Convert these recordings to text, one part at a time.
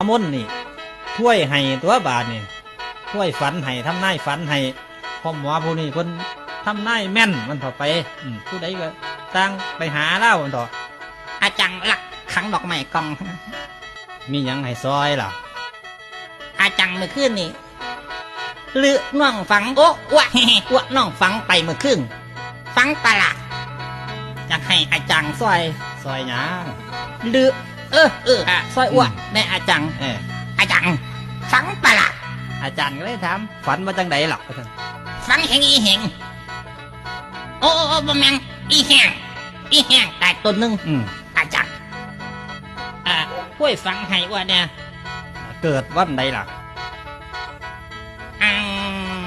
ມົນນີ້ ຖ້ວຍໃຫ້ຕົວະບາດນີ້ ຖ້ວຍຝັນໃຫ້ ທຳນາຍຝັນໃຫ້ ພໍ່ໝໍຜູ້ນີ້ເພິ່ນທຳນາຍແມ່ນມັນເຂົ້າໄປ. ອືມ ຜູ້ໃດກໍຊ່າງໄປຫາລາວມັນເຖາະ. ອາຈັງລັກຂັງດອກໄມ້ກ່ອງ. ມີຫຍັງໃຫ້ຊ່ອຍລະ? ອາຈັງ ມື້ຄືນນີ້ ລືນ້ອງຝັງ ໂອ້ ອວະ ເຮເຮ ອວະ ນ້ອງຝັງໄປມື້ຄືນ ຝັງປາຫຼາດ ຢາກໃຫ້ອາຈັງຊ່ອຍ. ຊ່ອຍຫຍັງ? ລື ເອີ ເອີ ອາ ຊ່ອຍອວະ ອືມ ແດ່ອາຈັງ. ເອີ ອາຈັງ ຝັງປາຫຼາດ. ອາຈານກໍເລີຍຖາມ ຝັນວ່າຈັ່ງໃດລະ? ຝັນເຫັນອີເຫັງ ໂອ້ ໂອ້ ໂອ້ ບໍ່ແມ່ນ ອີແຫ້ງ ອີແຫ້ງຕາຍຕົນໜຶ່ງ. ອືມ ອາຈັງ ອາ ຊ່ວຍຝັງໃຫ້ອວະແດ່. ເກີດວັນໃດລະ? ອື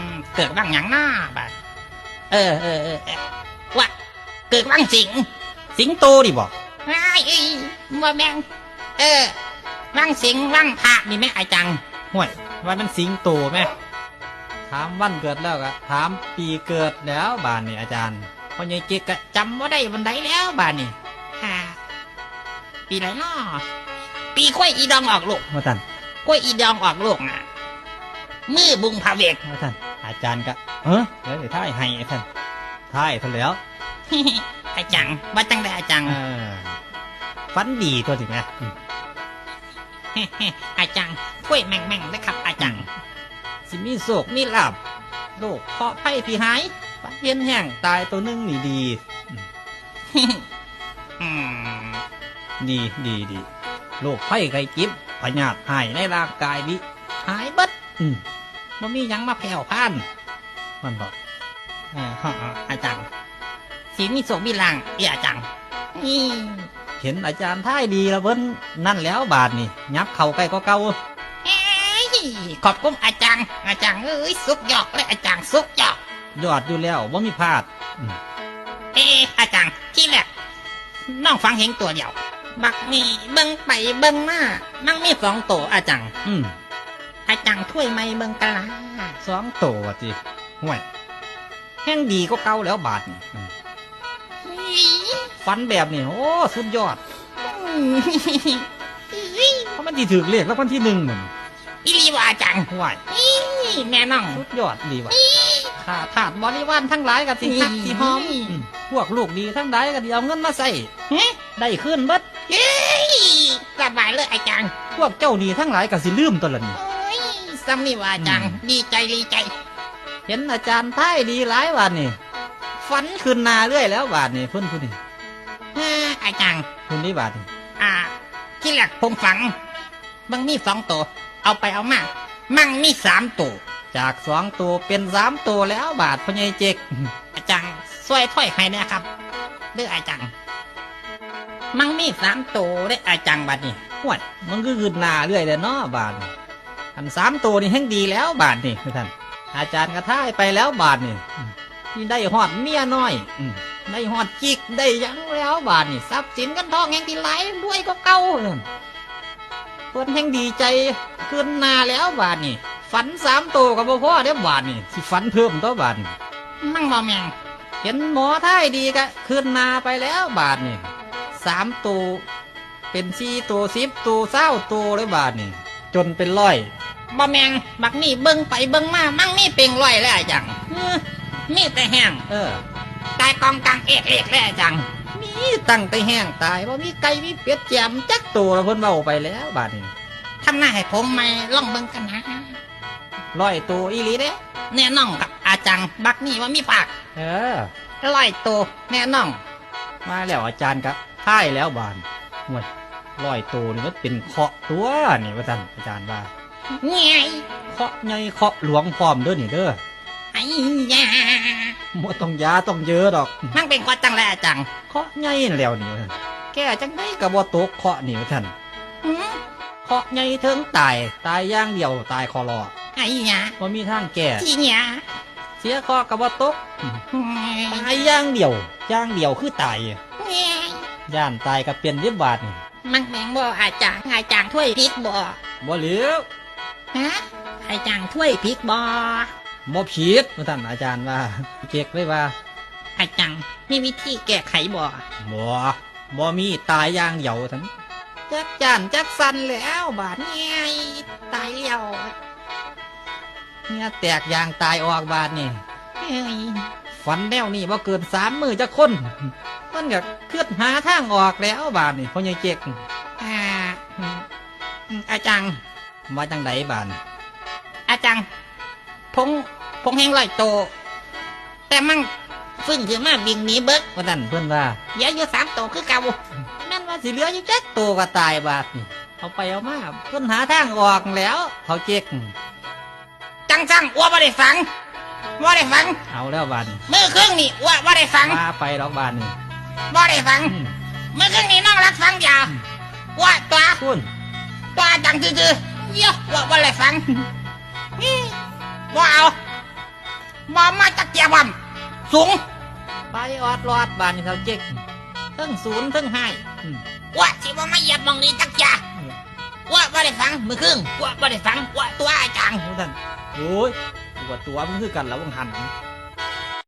ມ ເກີດວັນຫຍັງນະບາດ? ເອີ ເອີ ເອີ ເອີ ວະ ເກີດວັນສິງ. ສິງໂຕນີ້ບໍ? ອ້າຍ ບໍ່ແມ່ນ ເອີ ວັນສິງ ວັນພະນີ້ແມ່ອາຈັງ. ຫ້ວຍ ວ່າມັນສິງໂຕແມ່. ຖາມວັນເກີດແລ້ວກໍຖາມປີເກີດແລ້ວບາດນີ້ອາຈານ. ພໍ່ໃຫຍ່ເຈັກກໍຈຳບໍ່ໄດ້ປານໃດແລ້ວບາດນີ້. ຫາ ປີໃດນໍ? ປີຄວາຍອີດອງອອກລູກ ວ່າຊັ້ນ. ຄວາຍອີດອງອອກລູກນະ ມື້ບຸນພະເວກ ວ່າຊັ້ນ. ອາຈານກໍ ເອີ ດຽວຊິທາຍໃຫ້ ວ່າຊັ້ນ. ທາຍເທົ່າແລ້ວ ອາຈັງ ວ່າຈັ່ງໃດອາຈັງ? ເອີ ຝັນດີຕົວນີ້ແໝ່. ອືມ ອາຈັງ ຖ້ວຍແມ່ງໆເດີຄັບອາຈັງ. ອືມ ຊິມີໂຊກມີລາບ ໂລກເຄາະໄພທີ່ຫາຍ ຝັນເຫັນແຫ້ງຕາຍໂຕໜຶ່ງນີ້ດີ. ອືມ ອືມ ດີ ດີ ດີ ໂລກໄພໄຂ້ເຈັບ ພະຍາດຮ້າຍໃນຮ່າງກາຍນີ້ຫາຍເບິດ. ອືມ ບໍ່ມີຫຍັງມາແຜ່ວພານ ມັນບອກ. ເອີ ອາຈັງ ຊິມີໂຊກມີລາບເດອາຈັງ. ນີ້ ເຫັນອາຈານທາຍດີລະເພິ່ນນັ້ນແລ້ວບາດນີ້ ຫຍັບເຂົ້າໃກ້ກວ່າເກົ່າ. ເອີຍ ຂອບຄຸນອາຈັງ ອາຈັງເອີຍ ສຸດຍອດເລີຍອາຈັງ ສຸດຍອດ. ຍອດຢູ່ແລ້ວ ບໍ່ມີພາດ. ອືມ ເອ ອາຈັງ ທີແລກ ນ້ອງຝັນເຫັນໂຕດຽວ ບັດນີ້ເບິ່ງໄປເບິ່ງມາ ມັນມີສອງໂຕອາຈັງ. ອືມ ອາຈັງ ຖ້ວຍໃໝ່ເບິ່ງກະລາ. ສອງໂຕວ່າຕິ? ຫ້ວຍ ແຮ່ງດີກວ່າເກົ່າແລ້ວບາດນີ້. ອືມ ຝັນແບບນີ້ ໂອ້ ສຸດຍອດ. ເອີຍ ເພາະມັນຊິຖືກເລກລາງວັນທີໜຶ່ງໝົດ. ອີ່ຫຼີບໍ່ອາຈັງ? ຫ້ວຍ ນີ້ແນ່ນອນ ສຸດຍອດອີ່ຫຼີວ່າ. ນີ້ ຂ້າທາດບໍລິວານທັງຫຼາຍກໍຊິຮັກ ນີ້ ຊິຫອມ. ອືມ ພວກລູກດີທັງຫຼາຍກໍຊິເອົາເງິນມາໃຊ້ ຫຶ ໄດ້ຄືນເບິດ. ເອີຍ ສະບາຍເລີຍອາຈັງ. ພວກເຈົ້າໜີ້ທັງຫຼາຍກໍຊິລືມຕົວລະນີ້. ໂອ້ຍ ສ່ຳນີ້ວ່າອາຈັງ. ອືມ ດີໃຈ ດີໃຈ. ເຫັນອາຈານທາຍດີຫຼາຍບາດນີ້ ຝັນຂຶ້ນໜ້າເລື້ອຍແລ້ວບາດນີ້. ເພິ່ນຜູ້ນີ້ ເອີ ອາຈັງ ເພິ່ນນີ້ບາດນີ້. ອ່າ ທີແລກຜົມຝັນ ມັນມີສອງໂຕ ເອົາໄປເອົາມາ ມັນມີສາມໂຕ. ຈາກສອງໂຕເປັນສາມໂຕແລ້ວບາດ ພໍ່ໃຫຍ່ເຈັກ. ອາຈັງ ຊ່ວຍຖ້ອຍໃຫ້ແດ່ຄັບເດີອາຈັງ. ມັນມີສາມໂຕເດ້ອາຈັງບາດນີ້. ໂອ້ຍ ມັນຄືຂຶ້ນໜ້າເລື້ອຍແລ້ວເນາະບາດນີ້. ອັນສາມໂຕນີ້ແຮ່ງດີແລ້ວບາດນີ້ ວ່າຊັ້ນ. ອາຈານກໍທາຍໄປແລ້ວບາດນີ້. ອືມ ນີ້ໄດ້ຮອດເມຍນ້ອຍ ອືມ ໄດ້ຮອດຈິກ ໄດ້ຫຍັງແລ້ວບາດນີ້ ຊັບສິນເງິນທອງແຮ່ງຊິຫຼາຍ ລວຍກວ່າເກົ່າ. ເພິ່ນແຮ່ງດີໃຈຂຶ້ນໜ້າແລ້ວບາດນີ້. ຝັນສາມໂຕກໍບໍ່ພໍເດ້ບາດນີ້ ຊິຝັນເພີ່ມຕົວະບາດນີ້. ມັນບໍ່ແມ່ນ ເຫັນໝໍທາຍດີກໍຂຶ້ນໜ້າໄປແລ້ວບາດນີ້. ສາມໂຕ ເປັນສີ່ໂຕ ສິບໂຕ ຊາວໂຕເລີຍບາດນີ້ ຈົນເປັນຮ້ອຍ. ບໍ່ແມ່ນ ບັດນີ້ເບິ່ງໄປເບິ່ງມາ ມັນມີເປັນຮ້ອຍແລ້ວອາຈັງ. ເອີ ມີແຕ່ແຮ່ງ ເອີ ຕາຍກອງກາງເອກເອກແລ້ວອາຈັງ. ມີຕັ້ງແຕ່ແຮ່ງຕາຍ ບໍ່ມີໄກ່ມີເປັດແຈມຈັກໂຕລະ ເພິ່ນເວົ້າໄປແລ້ວບາດນີ້. ທຳນາຍໃຫ້ຜົມໃໝ່ລອງເບິ່ງກັນນະ. ຮ້ອຍໂຕອີ່ຫຼີເດ້. ແນ່ນອນຄັບອາຈັງ ບັດນີ້ວ່າມີພາດ. ເອີ ຮ້ອຍໂຕແນ່ນອນ. ມາແລ້ວອາຈານກໍທາຍແລ້ວບາດ. ໂອ້ຍ ຮ້ອຍໂຕນີ້ມັນເປັນເຄາະຕົວະນີ້ ວ່າຊັ້ນ ອາຈານວ່າ. ເຄາະໃຫຍ່ເຄາະຫຼວງພ້ອມເດີນີ້ເດີ. ໄອ້ຢາ ບໍ່ຕ້ອງຢາຕ້ອງເຢີດອກ. ມັນເປັນເຄາະຈັ່ງໃດອາຈັງ? ເຄາະໃຫຍ່ແລ້ວນີ້ ວ່າຊັ້ນ. ແກ້ຈັ່ງໃດກໍບໍ່ຕົກເຄາະນີ້ ວ່າຊັ້ນ. ຫື ເຄາະໃຫຍ່ເຖິງຕາຍ ຕາຍຢ່າງດຽວ ຕາຍຄໍລໍ. ໄອ້ຢາ ບໍ່ມີທາງແກ້. ຂີ້ຫຍ້າ ເສຍເຄາະກໍບໍ່ຕົກ. ຫື ຕາຍຢ່າງດຽວ ຢ່າງດຽວຄືຕາຍ. ຢ້ານຕາຍກໍເປັນເດ້ບາດນີ້. ມັນແມ່ນບໍ່ອາຈັງ? ອາຈັງຖ້ວຍຜິດບໍ່? ບໍ່ແລ້ວ. ຫະ ອາຈັງຖ້ວຍຜິດບໍ່? ບໍ່ຜິດ ວ່າຊັ້ນ ອາຈານວ່າ. ເຈັກເລີຍວ່າ ອາຈັງ ມີວິທີແກ້ໄຂບໍ່? ບໍ່ ບໍ່ມີ ຕາຍຢ່າງດຽວ ວ່າຊັ້ນ. ຈັກຢ້ານຈັກສັ່ນແລ້ວບາດນີ້ ຕາຍແລ້ວ ເຫື່ອແຕກຢາງຕາຍອອກບາດນີ້. ເອີຍ ຝັນແນວນີ້ບໍ່ເກີນສາມມື້ຈັກຄົນ ມັນກໍຄິດຫາທາງອອກແລ້ວບາດນີ້ ພໍ່ໃຫຍ່ເຈັກ. ອາ ອາ ອາຈັງ ວ່າຈັ່ງໃດບາດນີ້? ອາຈັງ ຜົງ ຜົງແຮງຮ້ອຍໂຕ ແຕ່ມັນຟື້ນຂຶ້ນມາບິນໜີເບິດ ວ່າຊັ້ນເພິ່ນວ່າ. ເຫຼືອຢູ່ສາມໂຕຄືເກົ່າ. ແມ່ນວ່າຊິເຫຼືອຢູ່ຈັກໂຕກໍຕາຍບາດນີ້. ເອົາໄປເອົາມາ ຄົ້ນຫາທາງອອກແລ້ວ ເຖົ້າເຈັກ. ຈັ່ງຊັ້ນ ອັວບໍ່ໄດ້ຝັງ ບໍ່ໄດ້ຝັງ. ເອົາແລ້ວບາດນີ້ ມື້ຄືນນີ້ ອັວບໍ່ໄດ້ຝັງ. ວ່າໄປດອກບາດນີ້ ບໍ່ໄດ້ຝັງ. ອືມ ມື້ຄືນນີ້ນອນຫຼັບຝັນດຽວ. ອືມ ອັວຕົວະ ພຸ້ນ ຕົວະຈັ່ງຊື່ໆ ເຍ ອັວບໍ່ໄດ້ຝັງ. ອືມ ບໍ່ເອົາ ບໍ່ມາຈັກເທື່ອພ້ອມ ສູງ. ໄປອອດລອດບາດນີ້ ເຖົ້າເຈັກ ເທິງສູນເທິງຮ້າຍ. ອືມ ອັວຊິບໍ່ມາຢຽບໝ່ອງນີ້ຈັກເທື່ອ. ອືມ ອັວບໍ່ໄດ້ຝັງ ມື້ຄືນ ອັວບໍ່ໄດ້ຝັງ ອັວຕົວະອາຈານ ວ່າຊັ້ນ. ໂອ້ຍ ອັວຕົວະ ມັນຄືກັນລະ ວ່າງຫັ້ນ.